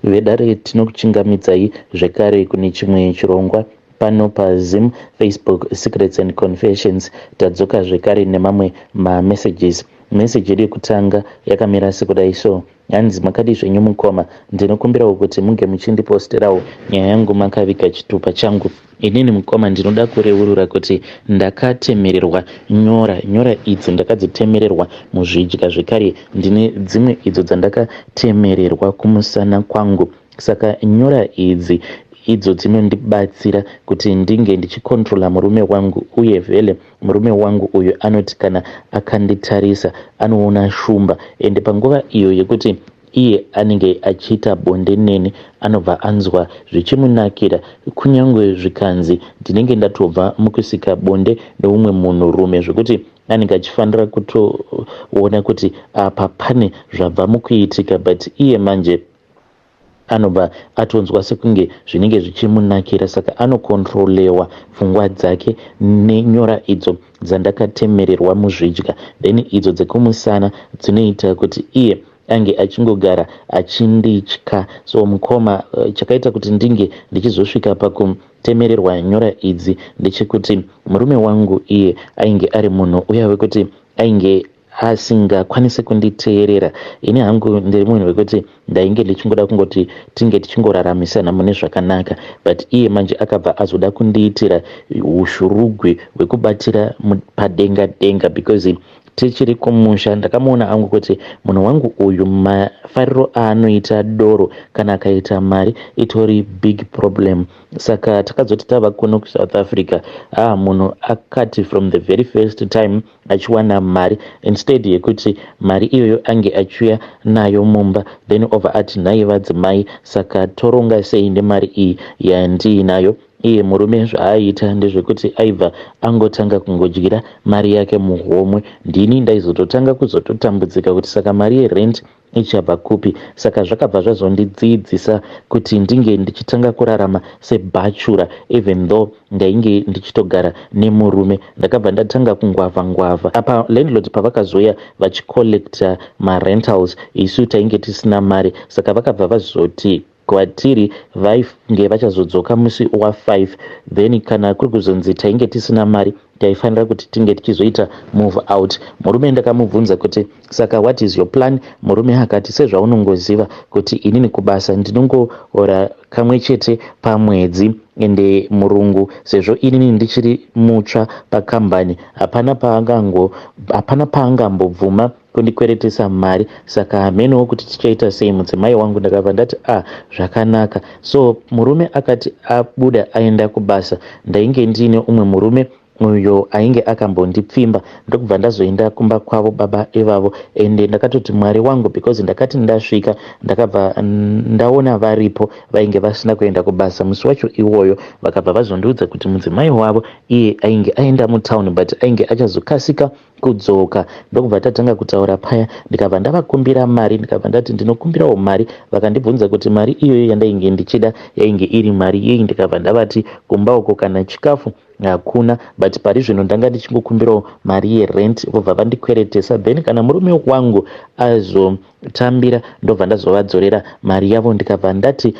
Vedare tinokuchingamidzai zvekare kune chimwe chirongwa pano paZim Facebook Secrets and Confessions. Tadzoka zvekare nemamwe mamessages. Message yedu yekutanga yakamira sekudai so. Hanzi makadii zvenyu mukoma, ndinokumbirawo kuti munge muchindiposterawo nyaya yangu makaviga chitupa changu. Inini mukoma ndinoda kureurura kuti ndakatemererwa nyora, nyora idzi ndakadzitemererwa muzvidya zvekare ndine dzimwe idzo dzandakatemererwa kumusana kwangu saka nyora idzi idzo dzinondibatsira kuti ndinge ndichikontrola murume wangu uye vhele murume wangu uyu anoti kana akanditarisa anoona shumba ende panguva iyo yekuti iye anenge achiita bonde neni anobva anzwa zvichimunakira kunyangwe zvikanzi ndinenge ndatobva mukusika bonde neumwe munhurume zvekuti anenge achifanira kutoona kuti apa pane zvabva mukuitika but iye manje anobva atonzwa sekunge zvinenge zvichimunakira saka anokontrolewa pfungwa dzake nenyora idzo dzandakatemererwa muzvidya then idzo dzekumusana dzinoita kuti iye ange achingogara achinditya so mukoma eh, chakaita kuti ndinge ndichizosvika pakutemererwa nyora idzi ndechekuti murume wangu iye ainge ari munhu uya wekuti ainge asingakwanise kunditeerera ini hangu ndiri munhu wekuti ndainge ndichingoda kungoti tinge tichingoraramisana mune zvakanaka but iye manje akabva azoda kundiitira ushurugwi hwekubatira padenga denga because tichiri kumusha ndakamuona angu kuti munhu wangu uyu mafariro aanoita doro kana akaita mari itori big problem saka takazoti tava kuno kusouth africa ah munhu akati from the very first time achiwana mari instead yekuti mari iyoyo ange achiuya nayo mumba then obva ati nhai vadzimai saka toronga sei nemari iyi yandiinayo iye murume zvaaiita ndezvekuti aibva angotanga kungodyira mari yake muhomwe ndini ndaizototanga kuzototambudzika kuti saka mari yerent ichabva kupi saka zvakabva zvazondidzidzisa kuti ndinge ndichitanga kurarama sebhachura even though ndainge ndichitogara nemurume ndakabva ndatanga kungwavha ngwavha apa landlord pavakazouya vachicollecta marentals isu tainge tisina mari saka vakabva vazoti kwatiri vainge vachazodzoka musi wa5 then kana kuri kuzonzi tainge tisina mari taifanira kuti tinge tichizoita move out murume ndakamubvunza kuti saka what is your plan murume akati sezvaunongoziva kuti inini kubasa ndinongoora kamwe chete pamwedzi ende murungu sezvo inini ndichiri mutsva pakambani hapana paangango hapana paangambobvuma kundikweretesa mari saka hamenowo kuti tichaita sei mudzimai wangu ndakabva ndati a ah, zvakanaka so murume akati abuda aenda kubasa ndainge ndiine umwe murume uyo ainge akambondipfimba ndokubva ndazoenda kumba kwavo baba ivavo ende ndakatoti mwari wangu because ndakati ndasvika ndakabva ndaona varipo vainge vasina kuenda kubasa musi wacho iwoyo vakabva vazondiudza kuti mudzimai wavo iye ainge aenda mutown but ainge achazokasika kudzoka ndokubva tatanga kutaura paya ndikabva ndavakumbira mari ndikabva ndati ndinokumbirawo mari vakandibvunza kuti mari iyoyo yandainge ndichida yainge iri mari yei ndikabva ndavati kumba uko kana chikafu hakuna but pari zvino ndanga ndichingokumbirawo mari yerent vobva vandikweretesa then kana murume wangu azotambira ndobva ndazovadzorera mari yavo ndikabva ndati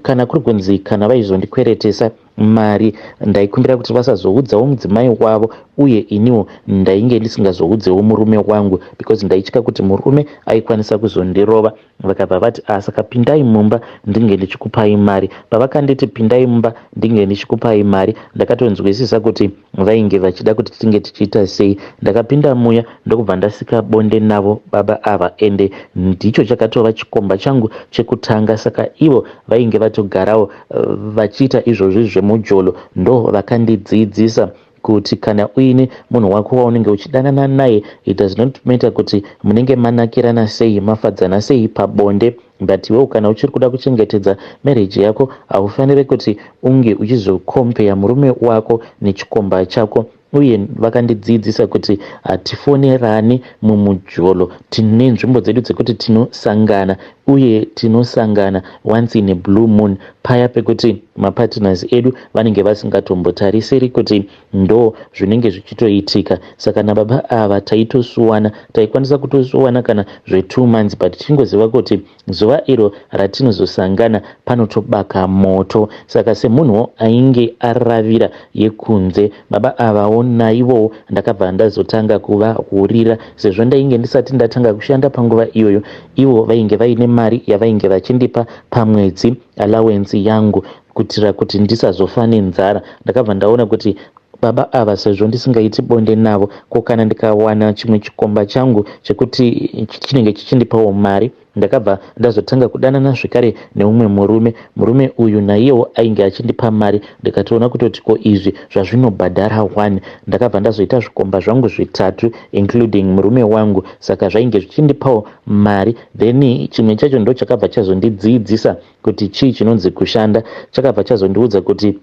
kana kuri kunzi kana vaizondikweretesa mari ndaikumbira kuti vasazoudzawo mudzimai wavo uye iniwo ndainge ndisingazoudzewo murume wangu because ndaitya kuti murume aikwanisa kuzondirova vakabva vati ah, saka pindai mumba ndinge ndichikupai mari pavakanditi pindai mumba ndinge ndichikupai mari ndakatonzwisisa kuti vainge vachida kuti tinge tichiita sei ndakapinda muya ndokubva ndasika bonde navo baba ava ende ndicho chakatova chikomba changu chekutanga saka ivo vainge vatogarawo eh, vachiita izvozvi zvemujolo ndo vakandidzidzisa kuti kana uine munhu wako waunenge uchidanana naye it does not matter kuti munenge manakirana sei mafadzana sei pabonde but iwewo kana uchiri kuda kuchengetedza marriage yako haufaniri kuti unge uchizokompeya murume wako nechikomba chako uye vakandidzidzisa kuti hatifonerani mumujolo tine nzvimbo dzedu dzekuti tinosangana uye tinosangana once in a blue moon paya pekuti mapartners edu vanenge vasingatombotarisiri kuti ndo zvinenge zvichitoitika. Saka nababa ava taitosuwana, taikwanisa kutosuwana kana zve2 months, but tichingoziva kuti zuva iro ratinozosangana panotobaka moto. Saka semunhuwo ainge aravira yekunze, baba avawo naivowo ndakabva ndazotanga kuvahurira, sezvo ndainge ndisati ndatanga kushanda panguva iyoyo. Ivo vainge vaine mari yavainge vachindipa pamwedzi, allowance yangu, kuitira kuti ndisazofa nenzara. Ndakabva ndaona kuti baba ava, sezvo ndisingaiti bonde navo, ko kana ndikawana chimwe chikomba changu chekuti chinenge chichindipawo mari? Ndakabva ndazotanga kudanana zvekare neumwe murume. Murume uyu naiyewo ainge achindipa mari. Ndikatoona kutoti ko izvi zvazvinobhadhara one. Ndakabva ndazoita zvikomba zvangu zvitatu, including murume wangu, saka zvainge zvichindipawo mari. Then chimwe chacho ndo chakabva chazondidzidzisa kuti chii chinonzi kushanda. Chakabva chazondiudza kuti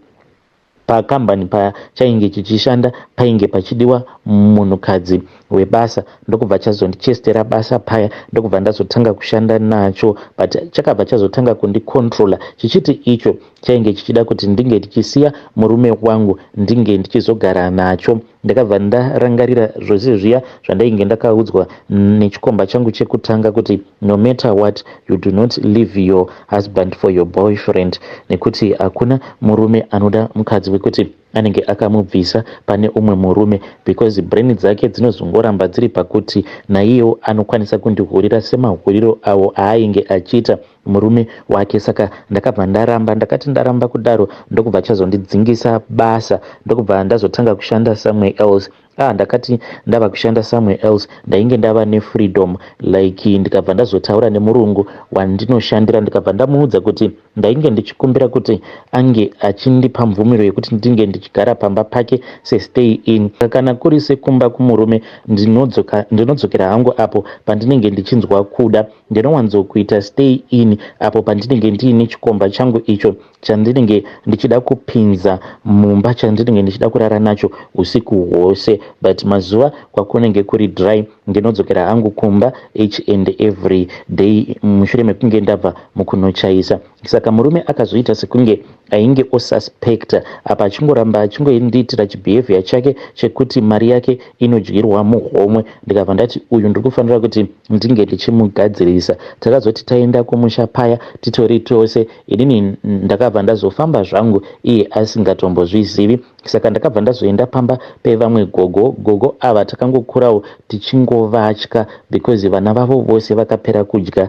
pakambani pachainge chichishanda painge pachidiwa munhukadzi webasa, ndokubva chazondichestera basa paya, ndokubva ndazotanga kushanda nacho. But chakabva chazotanga kundicontrola, chichiti icho chainge chichida kuti ndinge ndichisiya murume wangu, ndinge ndichizogara nacho. Ndakabva ndarangarira zvose zviya zvandainge ndakaudzwa nechikomba changu chekutanga kuti no matter what, you do not leave your husband for your boyfriend, nekuti hakuna murume anoda mukadzi wekuti anenge akamubvisa pane umwe murume, because brain dzake dzinozongoramba dziri pakuti naiyewo anokwanisa kundihurira semahuriro avo aainge achiita murume wake. Saka ndakabva ndaramba. Ndakati ndaramba kudaro, ndokubva chazondidzingisa basa, ndokubva ndazotanga kushanda somewhere else. Ah, ndakati ndava kushanda somewhere else, ndainge ndava nefreedom like. Ndikabva ndazotaura nemurungu wandinoshandira, ndikabva ndamuudza kuti ndainge ndichikumbira kuti ange achindipa mvumiro yekuti ndinge ndichigara pamba pake sestay in. Kana kuri sekumba kumurume, ndinodzokera hangu apo pandinenge ndichinzwa kuda. Ndinowanzokuita stay in apo pandinenge ndiine chikomba changu icho chandinenge ndichida kupinza mumba, chandinenge ndichida kurara nacho usiku hwose. But mazuva kwakunenge kuri dry, ndinodzokera hangu kumba each and every day mushure mekunge ndabva mukunochaisa. Saka murume akazoita sekunge ainge osuspecta apa, achingoramba achingondiitira chibehaviour chake chekuti mari yake inodyirwa muhomwe. Ndikabva ndati uyu ndiri kufanira kuti ndinge ndichimugadzirisa. Takazoti taenda kumusha paya titori tose, inini ndakabva ndazofamba zvangu iye asingatombozvizivi. Saka ndakabva ndazoenda pamba pevamwe gogo. Gogo ava takangokurawo tichingovatya because vana vavo vose vakapera kudya,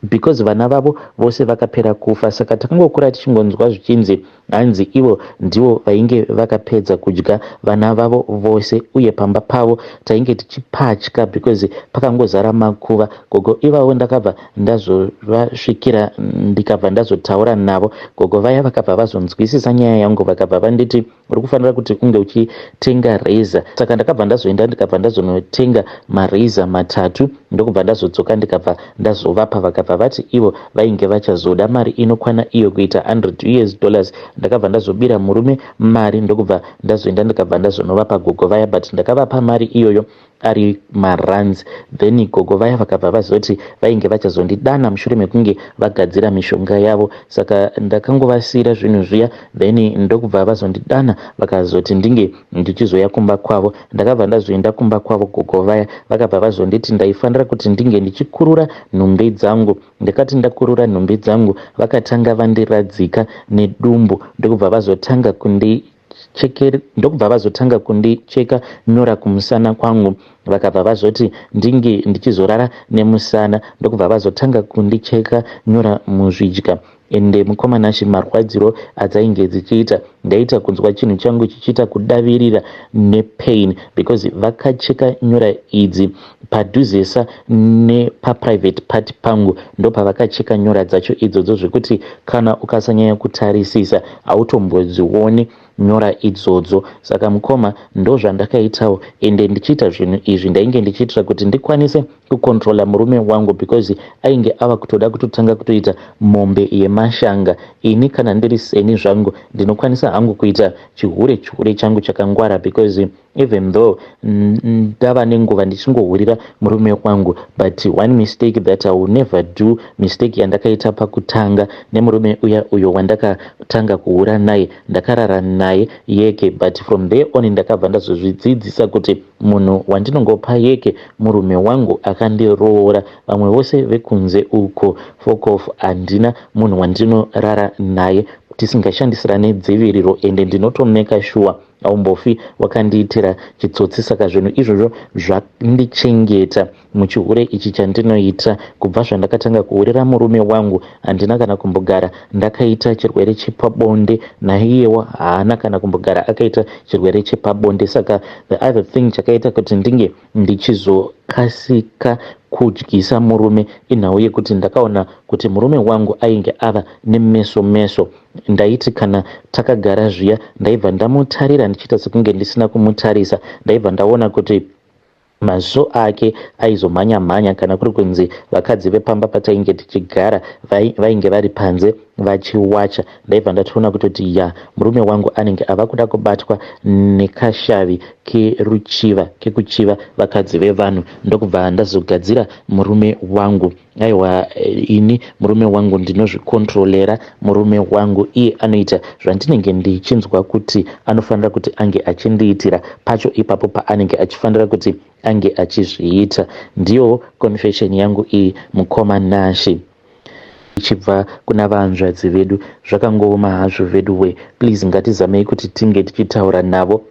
because vana vavo vose vakapera kufa. Saka takangokura tichingonzwa zvichinzi hanzi ivo ndivo vainge vakapedza kudya vana vavo vose, uye pamba pavo tainge tichipatya because pakangozara makuva. Gogo ivavo ndakabva ndazovasvikira, ndikabva ndazotaura navo. Gogo vaya vakabva vazonzwisisa nyaya yangu, vakabva vanditi uri kufanira kuti unge uchitenga razor. Saka ndakabva ndazoenda, ndikabva ndazonotenga marazor matatu, ndokubva ndazodzoka, ndikabva ndazovapa. Vakabva vati ivo vainge vachazoda mari inokwana iyo kuita 100 US dollars. Ndakabva ndazobira murume mari, ndokubva ndazoenda, ndikabva ndazonovapa gogo vaya, but ndakavapa mari iyoyo ari marands. Then gogo vaya vakabva vazoti vainge vachazondidana mushure mekunge vagadzira mishonga yavo. Saka ndakangovasiyira zvinhu zviya, then ndokubva vazondidana, vakazoti ndinge ndichizoya kumba kwavo. Ndakabva ndazoenda kumba kwavo. Gogo vaya vakabva vazonditi ndaifanira kuti ndinge ndichikurura nhumbi dzangu. Ndakati ndakurura nhumbi dzangu, vakatanga vandiradzika nedumbu, ndokubva vazotanga kundicheka nyora kumusana kwangu. Vakabva vazoti ndinge ndichizorara nemusana, ndokubva vazotanga kundicheka nyora muzvidya. Ende mukomanashi, marwadziro adzainge dzichiita, ndaita kunzwa chinhu changu chichiita kudavirira nepain, because vakacheka nyora idzi padhuzesa nepaprivate part pangu. Ndopavakacheka nyora dzacho idzodzo, zvekuti kana ukasanyanya kutarisisa hautombodzioni nyora idzodzo. Saka mukoma, ndozvandakaitawo. Ende ndichiita zvinhu izvi, ndainge ndichiitira kuti ndikwanise kucontrola murume wangu, because ainge ava kutoda kutotanga kutoita mombe yemashanga. Ini kana ndiri seni zvangu, ndinokwanisa hangu kuita chihure, chihure changu chakangwara, because Even though ndava nenguva ndichingohurira murume wangu, but one mistake that I will never do, mistake yandakaita pakutanga nemurume uya uyo wandakatanga kuhura naye, ndakarara naye yeke, but from there on ndakabva ndazozvidzidzisa kuti munhu wandinongopa yeke murume wangu akandiroora. Vamwe vose vekunze uko, fokof, handina munhu wandinorara naye tisingashandisirane dziviriro, ende ndinotomeka sure haumbofi wakandiitira chitsotsi. Saka zvinhu izvozvo zvandichengeta muchihure ichi chandinoita. Kubva zvandakatanga kuhurira murume wangu, handina kana kumbogara ndakaita chirwere chepabonde, naiyewo haana kana kumbogara akaita chirwere chepabonde. Saka the other thing chakaita kuti ndinge ndichizokasika kudyisa murume inhau yekuti ndakaona kuti murume wangu ainge ava nemeso meso. Ndaiti kana takagara zviya, ndaibva ndamutarira ndichiita sekunge ndisina kumutarisa. Ndaibva ndaona kuti maziso ake aizomhanya mhanya kana kuri kunzi vakadzi vepamba patainge tichigara vainge vari panze vachiwacha. Ndaibva ndatoona kutoti ya, murume wangu anenge ava kuda kubatwa nekashavi keruchiva, kekuchiva vakadzi vevanhu. Ndokubva ndazogadzira murume wangu. Aiwa, ini murume wangu ndinozvikontrolera. Murume wangu iye anoita zvandinenge ndichinzwa kuti anofanira kuti ange achindiitira pacho ipapo paanenge achifanira kuti ange achizviita. Ndiyo confession yangu iyi, mukoma Nashi, ichibva kuna vanzvadzi vedu. Zvakangooma hazvo vedu we. Please, ngatizamei kuti tinge tichitaura navo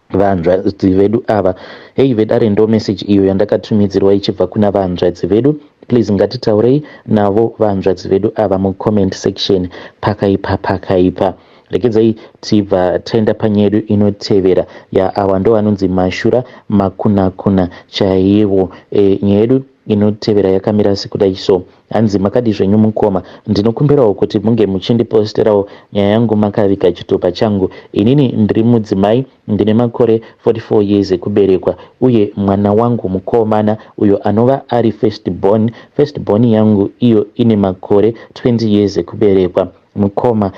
vanzvadzi vedu ava. Hei vedare, ndo message iyo yandakatumidzirwa ichibva kuna vanzvadzi vedu. Please, ngatitaurei navo vanzvadzi vedu ava mucomment section. Pakaipa, pakaipa. Regedzai tibva taenda panyaya yedu inotevera. Ya, awa ndo anonzi mashura makunakuna chaiwo. Nyaya yedu inotevera yakamira sekudai so. Hanzi, "Makadi zvenyu mukoma? Ndinokumbirawo kuti munge muchindiposterawo nyaya yangu makaviga chitupa changu. Inini ndiri mudzimai, ndine makore 44 years ekuberekwa, uye mwana wangu mukomana uyo anova ari first born, first born yangu iyo ine makore 20 years ekuberekwa. Mukoma,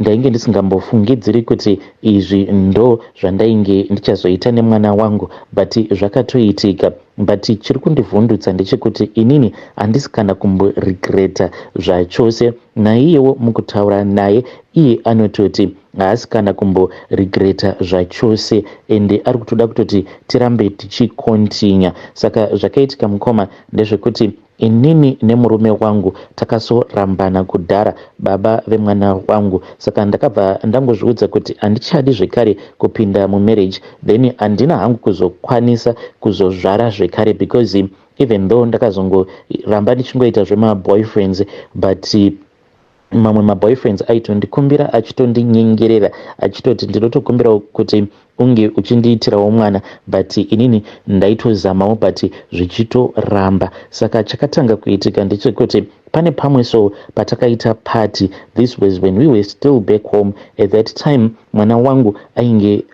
ndainge ndisingambofungidziri kuti izvi ndo zvandainge ndichazoita nemwana wangu, but zvakatoitika. But chiri kundivhundutsa ndechekuti inini handisi kana kumboregreta zvachose. Naiyewo mukutaura naye, iye anototi haasi kana kumboregreta zvachose, ende ari kutoda kutoti tirambe tichikontinya. Saka zvakaitika, mukoma, ndezvekuti inini nemurume wangu takasorambana kudhara, baba vemwana wangu. Saka ndakabva ndangozviudza kuti handichadi zvekare kupinda mumarriage. Then handina hangu kuzokwanisa kuzozvara zvekare, because even though ndakazongoramba ndichingoita zvemaboyfriends, but mamwe maboyfriends aitondikumbira, achitondinyengerera, achitoti ndinotokumbirawo kuti unge uchindiitirawo mwana, but inini ndaitozamawo, but zvichitoramba. Saka chakatanga kuitika ndechekuti pane pamwe so patakaita party. This was when we were still back home. At that time mwana wangu ainge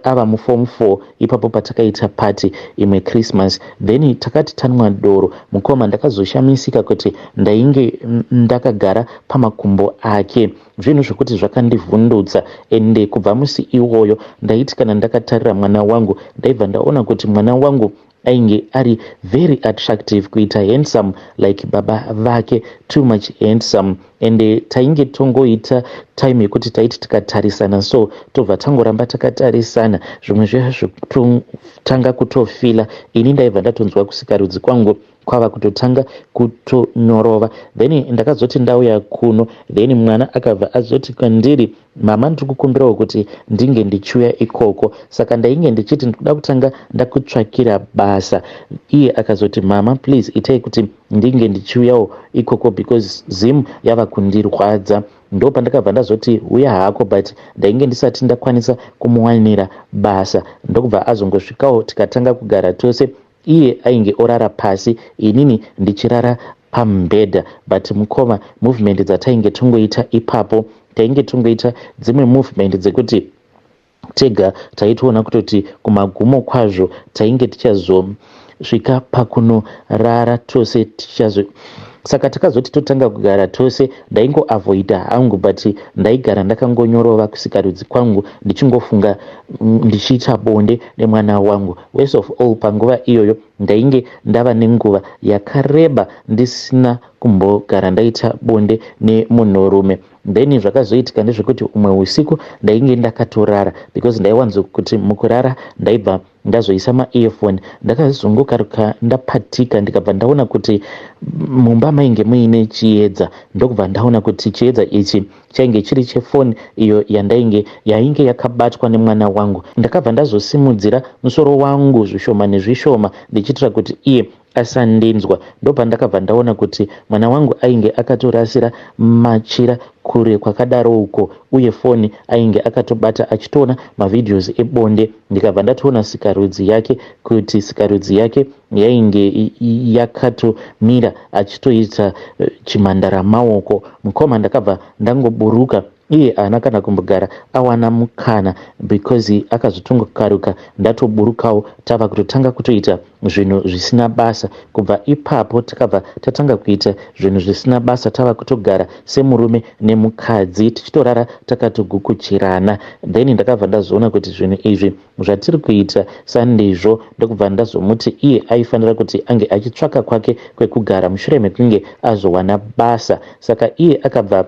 ava muform 4 ipapo patakaita party imwe Christmas. Then takati tanwa doro, mukoma, ndakazoshamisika kuti ndainge ndakagara pamakumbo ake, zvinhu zvokuti zvakandivhundutsa. Ende kubva musi iwoyo ndaiti kana ndakatarira mwana wangu, ndaibva ndaona kuti mwana wangu ainge ari very attractive, kuita handsome like baba vake, too much handsome. Ende tainge tongoita time yekuti taiti tikatarisana so, tobva tangoramba takatarisana. Zvimwe zviya zvekutotanga kutofila, ini ndaibva ndatonzwa kusikarudzi kwangu kwava kutotanga kutonyorova. Then ndakazoti ndauya kuno, then mwana akabva azoti kwandiri, 'Mama, ndiri kukumbirawo kuti ndinge ndichiuya ikoko.' Saka ndainge ndichiti ndikuda kutanga ndakutsvakira basa. Iye akazoti, 'Mama, please, itai kuti ndinge ndichiuyawo ikoko because Zim yava kundirwadza.' Ndo pandakabva ndazoti uya hako, but ndainge ndisati ndakwanisa kumuwanira basa. Ndokubva azongosvikawo, tikatanga kugara tose. Iye ainge orara pasi, inini ndichirara pamubhedha. But mukoma, movement dzatainge tongoita ipapo, tainge tongoita dzimwe movement dzekuti tega taitoona kutoti kumagumo kwazvo tainge tichazosvika pakunorara tose, tichazo Saka takazoti totanga kugara tose, ndaingoavoida hangu but ndaigara ndakangonyorova kusikarudzi kwangu ndichingofunga ndichiita bonde nemwana wangu. Worse of all, panguva iyoyo ndainge ndava nenguva yakareba ndisina kumbogara ndaita bonde nemunhurume. Then zvakazoitika ndezvekuti umwe usiku ndainge ndakatorara, because ndaiwanzo kuti mukurara ndaibva ndazoisa maearphone. Ndakazongokaruka ndapatika, ndikabva ndaona kuti mumba mainge muine chiedza, ndokubva ndaona kuti chiedza ichi chainge chiri chefoni iyo yandainge yainge yakabatwa nemwana wangu. Ndakabva ndazosimudzira musoro wangu zvishoma nezvishoma ndichiitira kuti iye asandinzwa. Ndopandakabva ndaona kuti mwana wangu ainge akatorasira machira kure kwakadaro uko, uye foni ainge akatobata achitoona mavideos ebonde. Ndikabva ndatoona sikarudzi yake, kuti sikarudzi yake yainge yakatomira achitoita chimhandara maoko. Mukoma, ndakabva ndangoburuka. Iye haana kana kumbogara awana mukana, because akazotongokaruka ndatoburukawo, tava kutotanga kutoita zvinhu zvisina basa. Kubva ipapo takabva tatanga kuita zvinhu zvisina basa, tava kutogara semurume nemukadzi, tichitorara takatogukuchirana. Then ndakabva ndazoona kuti zvinhu izvi zvatiri kuita sandizvo, ndokubva ndazomuti iye aifanira kuti ange achitsvaka kwake kwekugara mushure mekunge azowana basa. Saka iye akabva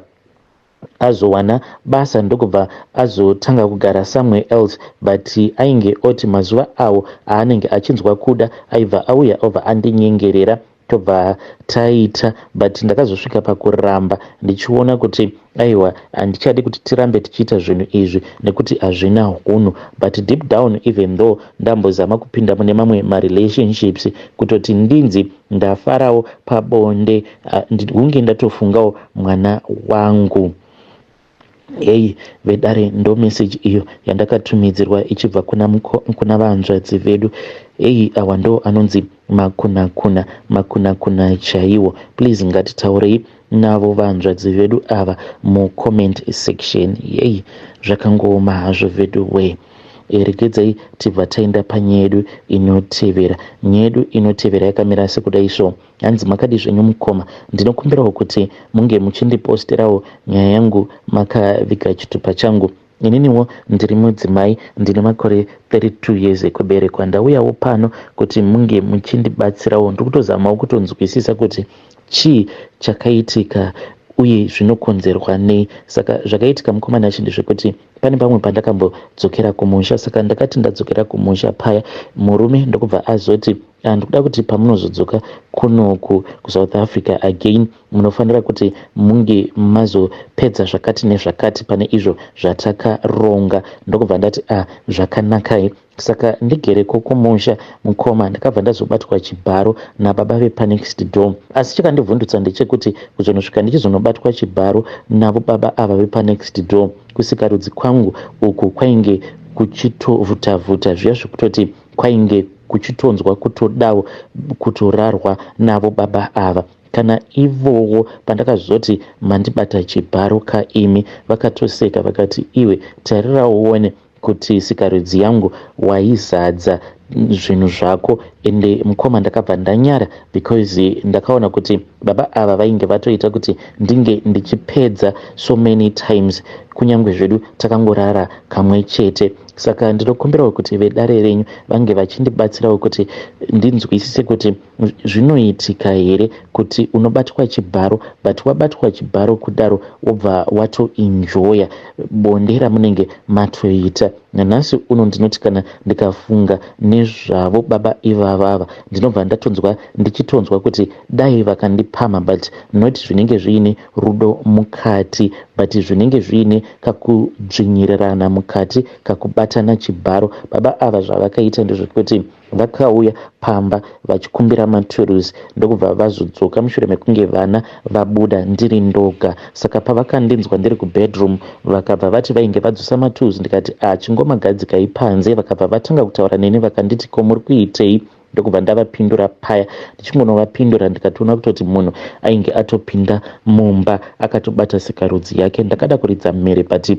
azowana basa, ndokubva azotanga kugara somewhere else, but ainge oti mazuva awo aanenge achinzwa kuda aibva auya, obva andinyengerera, tobva taita. But ndakazosvika pakuramba ndichiona kuti aiwa, handichadi kuti tirambe tichiita zvinhu izvi nekuti hazvina hunhu. But deep down, even though ndambozama kupinda mune mamwe marelationships, kutoti ndinzi ndafarawo pabonde, hunge ndatofungawo mwana wangu. Hei vedare, ndo message iyo yandakatumidzirwa ichibva kuna vanzvadzi vedu. Ei, awa ndo anonzi makunakuna, makunakuna chaiwo. Please, ngatitaurei navo vanzvadzi vedu ava mucomment section. Yei, zvakangooma hazvo vedu we. Regedzai tibva taenda panyaya yedu inotevera. Nyaya yedu inotevera yakamira sekudai so. Hanzi, "Makadi zvenyu mukoma? Ndinokumbirawo kuti munge muchindiposterawo nyaya yangu makaviga chitupa changu. Ininiwo ndiri mudzimai, ndine makore 32 years ekuberekwa. Ndauyawo pano kuti munge muchindibatsirawo. Ndiri kutozamawo kutonzwisisa kuti chii chakaitika uye zvinokonzerwa nei." Saka zvakaitika, mukomana achi, ndezvekuti pane pamwe pandakambodzokera kumusha. Saka ndakati ndadzokera kumusha paya, murume ndokubva azoti, "Ndikuda kuti pamunozodzoka kunoku kuSouth Africa again, munofanira kuti munge mazopedza zvakati nezvakati pane izvo zvatakaronga." Ndokubva ndati, "Ah, zvakanakai." Saka ndigereko kumusha, mukoma, ndakabva ndazobatwa chibharo nababa vepanext door. Asi chakandivhundutsa ndechekuti kuzonosvika ndichizonobatwa chibharo navo baba ava vepanext door, kusikarudzi kwangu uku kwainge kuchitovhutavhuta zviya, zvekutoti kwainge kuchitonzwa kutodawo kutorarwa navo baba ava. Kana ivowo pandakazoti, "Mandibata chibharo kaimi," vakatoseka vakati, "Iwe, tarirawo uone kuti sikarudzi yangu waizadza zvinhu zvako." Ende mukoma, ndakabva ndanyara because ndakaona kuti baba ava vainge vatoita kuti ndinge ndichipedza so many times, kunyange zvedu takangorara kamwe chete. Saka ndinokumbirawo kuti vedare renyu vange vachindibatsirawo kuti ndinzwisise kuti zvinoitika here kuti unobatwa chibharo, but wabatwa chibharo kudaro wobva watoenjoya bonde ramunenge matoita. Nanhasi uno ndinoti kana ndikafunga nezvavo baba ivavava, ndinobva ndatonzwa ndichitonzwa kuti dai vakandipama, but not zvinenge zviine rudo mukati, but zvinenge zviine kakudzvinyirirana mukati, kakubatana chibharo. Baba ava zvavakaita ndezvekuti vakauya pamba vachikumbira maturusi, ndokubva vazodzoka mushure mekunge vana vabuda, ndiri ndoga. Saka pavakandinzwa ndiri kubedroom, vakabva vati vainge vadzosa matools. Ndikati, "Achingomagadzikai panze." Vakabva vatanga kutaura neni, vakanditi, "Ko muri kuitei?" Ndokubva ndavapindura paya. Ndichingonovapindura, ndikatoona kutoti munhu ainge atopinda mumba akatobata sikarudzi yake. Ndakada kuridza mhere, but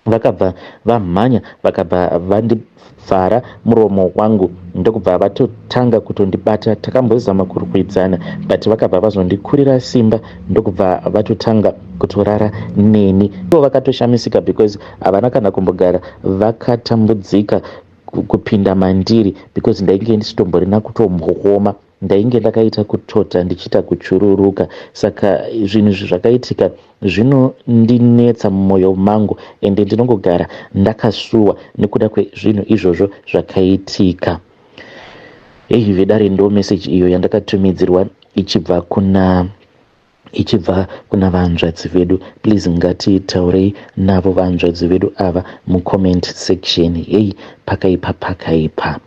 Vakabva vamhanya vakabva vandivhara muromo wangu ndokubva vatotanga kutondibata. Takambozama kurwidzana but vakabva vazondikurira simba ndokubva vatotanga kutorara neni. Ivo vakatoshamisika because havana kana kumbogara vakatambudzika kupinda mandiri because ndainge ndisitomborina kutombooma. Ndainge ndakaita kutota ndichiita kuchururuka saka zvinhu izvi zvakaitika zvinondinetsa mumwoyo mangu ende ndinongogara ndakasuwa nekuda kwezvinhu izvozvo zvakaitika. Heyi vedare ndo message iyo yandakatumidzirwa ichibva kuna ichibva kuna vanzvadzi vedu. Please ngatitaurei navo vanzvadzi vedu ava mucomment section. Heyi pakaipa pakaipa.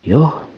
Yoh.